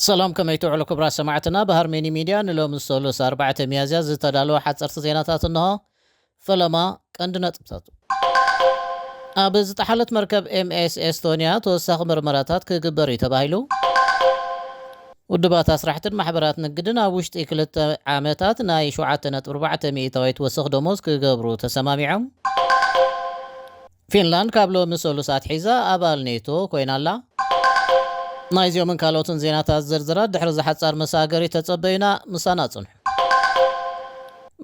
ሰላም፣ ከመይ ትውዕሉ ክቡራት ሰማዕትና? ብሃርሜኒ ሚድያ ንሎሚ ሰሉስ ኣርባዕተ ሚያዝያ ዝተዳለወ ሓፀርቲ ዜናታት እንሆ። ፈለማ ቀንዲ ነጥብታቱ። ኣብ ዝጠሓለት መርከብ ኤምኤስ ኤስቶንያ ተወሳኺ ምርመራታት ክግበር እዩ ተባሂሉ። ውድባት ኣስራሕትን ማሕበራት ንግድን ኣብ ውሽጢ ክልተ ዓመታት ናይ ሸውዓተ ነጥቢ ኣርባዕተ ሚእታዊት ወሰኽ ደሞዝ ክገብሩ ተሰማሚዖም። ፊንላንድ ካብ ሎሚ ሰሉስ ኣትሒዛ ኣባል ኔቶ ኮይና ኣላ። ናይዚኦምን ካልኦትን ዜናታት ዝርዝራት ድሕሪ ዝሓጻር መሳገሪ ተጸበዩና፣ ምሳና ጽንሑ።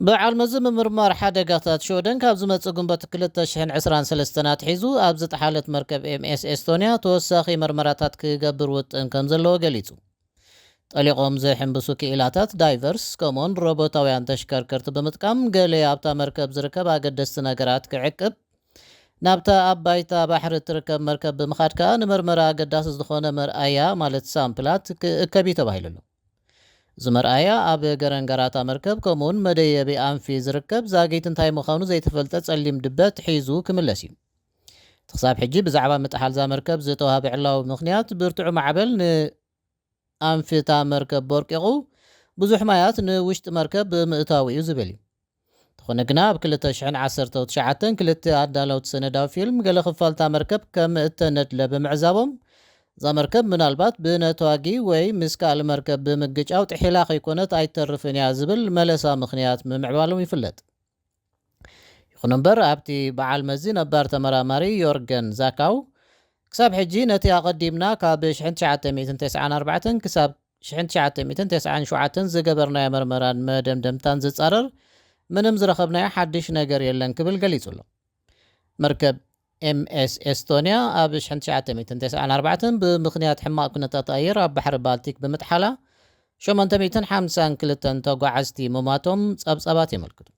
በዓል መዚ ምምርማር ሓደጋታት ሽወደን ካብ ዝመጽእ ግንቦት ክልተ ሽሕን ዕስራን ሰለስተን ኣትሒዙ ኣብ ዝጠሓለት መርከብ ኤምኤስ ኤስቶንያ ተወሳኺ መርመራታት ክገብር ውጥን ከም ዘለዎ ገሊጹ። ጠሊቖም ዝሕንብሱ ክኢላታት ዳይቨርስ ከምኡውን ሮቦታውያን ተሽከርከርቲ ብምጥቃም ገለ ኣብታ መርከብ ዝርከብ ኣገደስቲ ነገራት ክዕቅብ፣ ናብታ ኣብ ባይታ ባሕሪ እትርከብ መርከብ ብምኻድ ከኣ ንመርመራ ኣገዳሲ ዝኾነ መርኣያ ማለት ሳምፕላት ክእከብ እዩ ተባሂሉ ኣሎ። እዚ መርኣያ ኣብ ገረንገራታ መርከብ ከምኡውን መደየቢ ኣንፊ ዝርከብ ዛጊት እንታይ ምዃኑ ዘይተፈልጠ ጸሊም ድበት ሒዙ ክምለስ እዩ። እቲ ክሳብ ሕጂ ብዛዕባ ምጥሓል እዛ መርከብ ዝተዋህበ ዕላዊ ምኽንያት ብርቱዕ ማዕበል ንኣንፊ እታ መርከብ ቦርቂቑ ብዙሕ ማያት ንውሽጢ መርከብ ብምእታው እዩ ዝብል እዩ። እንተኾነ ግና ኣብ ክልተ ሽሕን ዓሰርተ ትሽዓተን ክልተ ኣዳለውቲ ሰነዳዊ ፊልም ገለ ክፋል እታ መርከብ ከም እተነድለ ብምዕዛቦም እዛ መርከብ ምናልባት ብነትዋጊ ወይ ምስ ካልእ መርከብ ብምግጫው ጥሒላ ከይኮነት ኣይተርፍን እያ ዝብል መለሳ ምኽንያት ምምዕባሎም ይፍለጥ። ይኹን እምበር ኣብቲ በዓል መዚ ነባር ተመራማሪ ዮርገን ዛካው ክሳብ ሕጂ ነቲ ኣቐዲምና ካብ ሽሕን ትሽዓተ ሚእትን ተስዓን ኣርባዕተን ክሳብ ሽሕን ትሽዓተ ሚእትን ተስዓን ሸውዓተን ዝገበርናዮ መርመራን መደምደምታን ዝጻረር ምንም ዝረኸብናዮ ሓድሽ ነገር የለን ክብል ገሊጹ ኣሎ። መርከብ ኤምኤስ ኤስቶንያ ኣብ ሽሕን ትሽዓተ ሚእትን ተስዓን ኣርባዕተን ብምኽንያት ሕማቕ ኩነታት ኣየር ኣብ ባሕሪ ባልቲክ ብምጥሓላ ሸሞንተ ሚእትን ሓምሳን ክልተን ተጓዓዝቲ ምሟቶም ጸብጻባት የመልክቱ።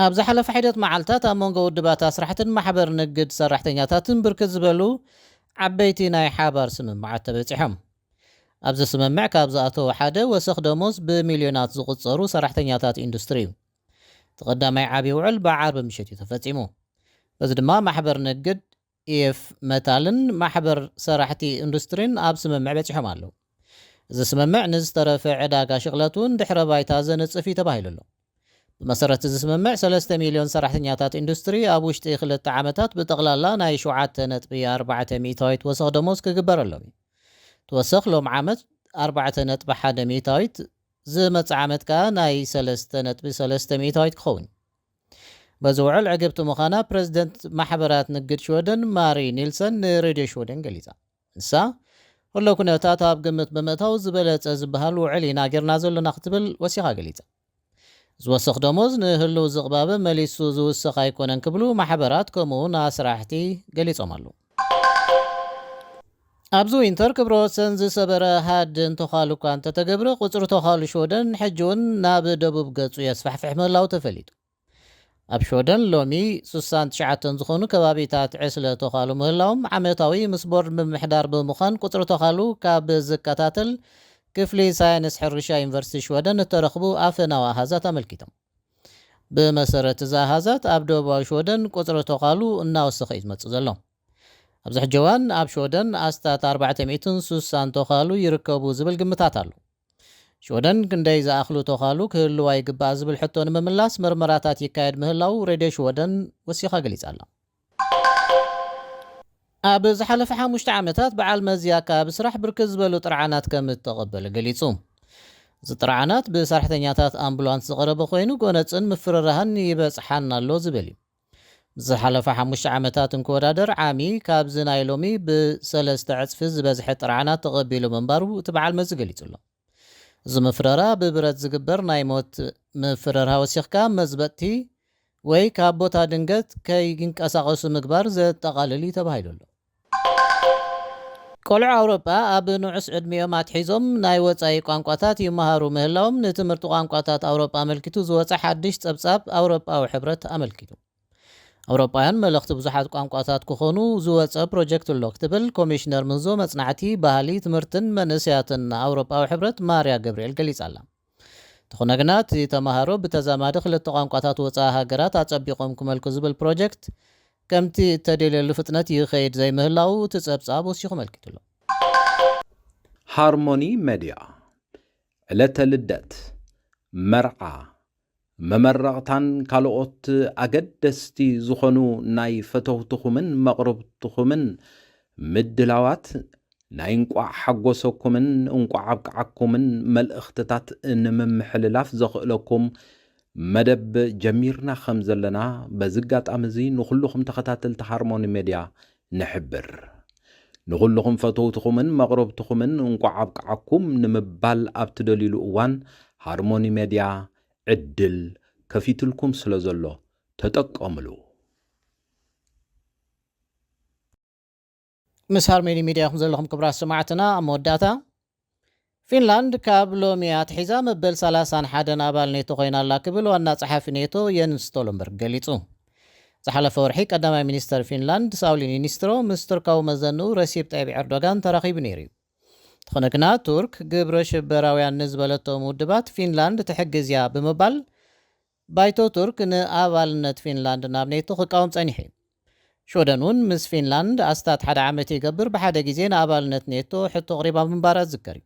ኣብ ዝሓለፈ ሒደት መዓልታት ኣብ መንጎ ውድባት ኣስራሕትን ማሕበር ንግድ ሰራሕተኛታትን ብርክት ዝበሉ ዓበይቲ ናይ ሓባር ስምምዓት ተበጺሖም። ኣብዚ ስምምዕ ካብ ዝኣተዉ ሓደ ወሰኽ ደሞዝ ብሚልዮናት ዝቑጸሩ ሰራሕተኛታት ኢንዱስትሪ እዩ። እቲ ቀዳማይ ዓብዪ ውዕል ብዓርቢ ምሸት እዩ ተፈጺሙ። በዚ ድማ ማሕበር ንግድ ኢኤፍ መታልን ማሕበር ሰራሕቲ ኢንዱስትሪን ኣብ ስምምዕ በጺሖም ኣለዉ። እዚ ስምምዕ ንዝተረፈ ዕዳጋ ሽቕለት እውን ድሕረ ባይታ ዘንጽፍ እዩ ተባሂሉ ኣሎ። ብመሰረት እዚ ስምምዕ ሰለስተ ሚልዮን ሰራሕተኛታት ኢንዱስትሪ ኣብ ውሽጢ ክልተ ዓመታት ብጠቕላላ ናይ ሸውዓተ ነጥቢ ኣርባዕተ ሚእታዊት ወሰኽ ደሞዝ ክግበረሎም እዩ። እቲ ወሰኽ ሎም ዓመት ኣርባዕተ ነጥቢ ሓደ ሚእታዊት፣ ዝመጽእ ዓመት ከኣ ናይ ሰለስተ ነጥቢ ሰለስተ ሚእታዊት ክኸውን እዩ። በዚ ውዕል ዕግብቲ ምዃና ፕረዚደንት ማሕበራት ንግድ ሽወደን ማሪ ኒልሰን ንሬድዮ ሽወደን ገሊጻ። ንሳ፣ "ኩሎ ኩነታት ኣብ ግምት ብምእታው ዝበለጸ ዝበሃል ውዕል ኢና ጌርና ዘሎና" ክትብል ወሲኻ ገሊጻ። ዝወሰኽ ደሞዝ ንህልው ዝቕባበ መሊሱ ዝውሰኽ ኣይኮነን ክብሉ ማሕበራት ከምኡ እውን ኣስራሕቲ ገሊጾም ኣለዉ። ኣብዚ ዊንተር ክብረ ወሰን ዝሰበረ ሃድ እንተዃሉ እኳ እንተተገብረ ቁጽሪ ተዃሉ ሽወደን ሕጂ እውን ናብ ደቡብ ገጹ የስፋሕፍሕ ምህላው ተፈሊጡ። ኣብ ሽወደን ሎሚ ስሳን ትሽዓተን ዝኾኑ ከባቢታት ዕስለ ተዃሉ ምህላዎም ዓመታዊ ምስ ቦርድ ምምሕዳር ብምዃን ቁጽሪ ተዃሉ ካብ ዝከታተል ክፍሊ ሳይንስ ሕርሻ ዩኒቨርሲቲ ሽወደን እተረኽቡ ኣፈናዊ ኣሃዛት ኣመልኪቶም። ብመሰረት እዚ ኣሃዛት ኣብ ደቡባዊ ሽወደን ቁጽሪ ተዃሉ እናወሰኸ እዩ ዝመጽእ ዘሎ። ኣብዚ ሕጂ እዋን ኣብ ሽወደን ኣስታት ኣርባዕተ ሚእትን ስሳን ተዃሉ ይርከቡ ዝብል ግምታት ኣሎ። ሽወደን ክንደይ ዝኣኽሉ ተዃሉ ክህልዋ ይግባእ ዝብል ሕቶ ንምምላስ መርመራታት ይካየድ ምህላው ሬድዮ ሽወደን ወሲኻ ገሊጻ ኣላ። ኣብ ዝሓለፈ ሓሙሽተ ዓመታት በዓል መዚ ኣካባቢ ስራሕ ብርክት ዝበሉ ጥርዓናት ከም እተቐበለ ገሊጹ። እዚ ጥርዓናት ብሰራሕተኛታት ኣምቡላንስ ዝቐረበ ኮይኑ ጎነጽን ምፍርራህን ይበጽሓን ኣሎ ዝብል እዩ። ዝሓለፈ ሓሙሽተ ዓመታት እንክወዳደር ዓሚ ካብዚ ናይ ሎሚ ብሰለስተ ዕጽፊ ዝበዝሐ ጥርዓናት ተቐቢሉ ምንባሩ እቲ በዓል መዚ ገሊጹ ኣሎ። እዚ ምፍረራ ብብረት ዝግበር ናይ ሞት ምፍረራ ወሲኽካ መዝበጥቲ ወይ ካብ ቦታ ድንገት ከይንቀሳቐሱ ምግባር ዘጠቓልል እዩ ተባሂሉ ኣሎ። ቆልዑ ኣውሮጳ ኣብ ንዑስ ዕድሚኦም ኣትሒዞም ናይ ወጻኢ ቋንቋታት ይመሃሩ ምህላዎም ንትምህርቲ ቋንቋታት ኣውሮጳ ኣመልኪቱ ዝወጸ ሓድሽ ጸብጻብ ኣውሮጳዊ ሕብረት ኣመልኪቱ። ኣውሮጳውያን መለኽቲ ብዙሓት ቋንቋታት ክኾኑ ዝወጸ ፕሮጀክት ኣሎ ክትብል ኮሚሽነር ምህዞ መጽናዕቲ፣ ባህሊ፣ ትምህርትን መንእሰያትን ኣውሮጳዊ ሕብረት ማርያ ገብርኤል ገሊጻ ኣላ። እንተኾነ ግና እቲ ተመሃሮ ብተዛማዲ ክልተ ቋንቋታት ወጻኢ ሃገራት ኣጸቢቖም ክመልኩ ዝብል ፕሮጀክት ከምቲ እተደልየሉ ፍጥነት ይኸይድ ዘይምህላው እቲ ጸብጻብ ወሲኹ ኣመልኪቱ ኣሎ። ሃርሞኒ ሜድያ፣ ዕለተ ልደት፣ መርዓ፣ መመረቕታን ካልኦት ኣገደስቲ ዝኾኑ ናይ ፈተውትኹምን መቕርብትኹምን ምድላዋት ናይ እንቋዕ ሓጎሰኩምን እንቋዕ ኣብቅዓኩምን መልእኽትታት ንምምሕልላፍ ዘኽእለኩም መደብ ጀሚርና ከም ዘለና በዚ ኣጋጣሚ እዚ ንኹልኹም ተኸታተልቲ ሃርሞኒ ሜድያ ንሕብር። ንኹልኹም ፈተውትኹምን መቕረብትኹምን እንቋዕ ኣብቅዓኩም ንምባል ኣብ ትደልዩሉ እዋን ሃርሞኒ ሜድያ ዕድል ከፊትልኩም ስለ ዘሎ ተጠቀምሉ። ምስ ሃርሞኒ ሚድያ ኢኹም ዘለኹም ክቡራት ሰማዕትና። ኣብ መወዳእታ፣ ፊንላንድ ካብ ሎሚ ኣትሒዛ መበል ሰላሳን ሓደን ኣባል ኔቶ ኮይና ኣላ ክብል ዋና ጸሓፊ ኔቶ የንስ ስቶልተንበርግ ገሊጹ። ዝሓለፈ ወርሒ ቀዳማይ ሚኒስተር ፊንላንድ ሳውሊ ኒኒስትሮ ምስ ቱርካዊ መዘንኡ ረሲብ ጣይብ ኤርዶጋን ተራኺቡ ነይሩ እዩ። እንተኾነ ግና ቱርክ ግብረ ሽበራውያን ንዝበለቶም ውድባት ፊንላንድ ትሕግዝ እያ ብምባል ባይቶ ቱርክ ንኣባልነት ፊንላንድ ናብ ኔቶ ክቃወም ጸኒሑ እዩ። ሽወደን እውን ምስ ፊንላንድ ኣስታት ሓደ ዓመት ይገብር ብሓደ ግዜ ንኣባልነት ኔቶ ሕቶ ኣቕሪባ ምንባራ ዝዝከር እዩ።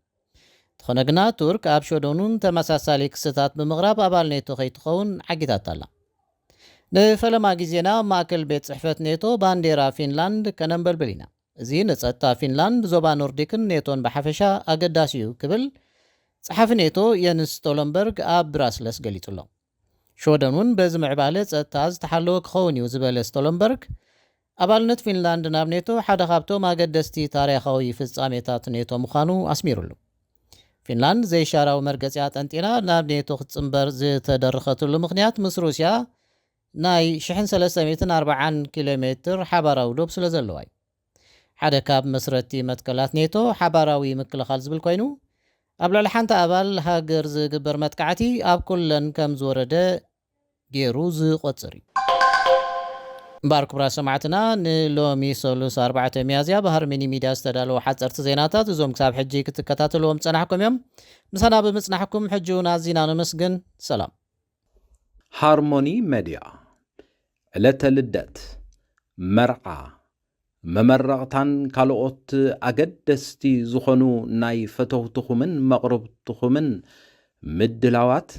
እንተኾነ ግና ቱርክ ኣብ ሽወደን እውን ተመሳሳሊ ክስታት ብምቕራብ ኣባል ኔቶ ከይትኸውን ዓጊታታ ኣላ። ንፈለማ ግዜና ኣብ ማእከል ቤት ጽሕፈት ኔቶ ባንዴራ ፊንላንድ ከነንበልብል ኢና። እዚ ንጸጥታ ፊንላንድ፣ ዞባ ኖርዲክን ኔቶን ብሓፈሻ ኣገዳሲ እዩ ክብል ጸሓፊ ኔቶ የንስ ስቶለንበርግ ኣብ ብራስለስ ገሊጹ ኣሎ። ሽወደን እውን በዚ ምዕባለ ጸጥታ ዝተሓለወ ክኸውን እዩ ዝበለ ስቶለንበርግ፣ ኣባልነት ፊንላንድ ናብ ኔቶ ሓደ ካብቶም ኣገደስቲ ታሪኻዊ ፍጻሜታት ኔቶ ምዃኑ ኣስሚሩሉ። ፊንላንድ ዘይሻራዊ መርገጺኣ ጠንጢና ናብ ኔቶ ክትጽንበር ዝተደረኸትሉ ምኽንያት ምስ ሩስያ ናይ ሽሕን ሰለስተ ሚእትን ኣርባዓን ኪሎ ሜትር ሓባራዊ ዶብ ስለ ዘለዋ እዩ። ሓደ ካብ መስረቲ መትከላት ኔቶ ሓባራዊ ምክልኻል ዝብል ኮይኑ፣ ኣብ ልዕሊ ሓንቲ ኣባል ሃገር ዝግበር መጥቃዕቲ ኣብ ኩለን ከም ዝወረደ ገይሩ ዝቆጽር እዩ። እምበኣር ክቡራት ሰማዕትና፣ ንሎሚ ሰሉስ ኣርባዕተ ሚያዝያ ብሃርመኒ ሚድያ ዝተዳለዉ ሓጸርቲ ዜናታት እዞም ክሳብ ሕጂ ክትከታተልዎም ዝጸናሕኩም እዮም። ምሳና ብምጽናሕኩም ሕጂ እውን ኣዚና ነመስግን። ሰላም። ሃርሞኒ ሜድያ፣ ዕለተ ልደት፣ መርዓ፣ መመረቕታን ካልኦት ኣገደስቲ ዝኾኑ ናይ ፈተውትኹምን መቕርብትኹምን ምድላዋት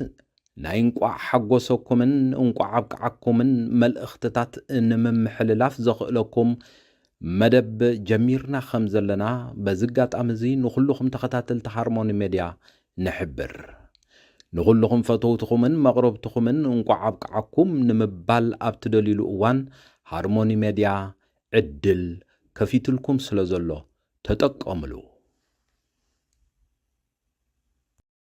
ናይ እንቋዕ ሓጎሰኩምን እንቋዕ ኣብቅዓኩምን መልእኽትታት ንምምሕልላፍ ዘኽእለኩም መደብ ጀሚርና ከም ዘለና በዚ ኣጋጣሚ እዚ ንኹልኹም ተኸታተልቲ ሃርሞኒ ሜድያ ንሕብር። ንኹልኹም ፈተውትኹምን መቕረብትኹምን እንቋዕ ኣብቅዓኩም ንምባል ኣብ ትደልዩሉ እዋን ሃርሞኒ ሜድያ ዕድል ከፊትልኩም ስለ ዘሎ ተጠቀምሉ።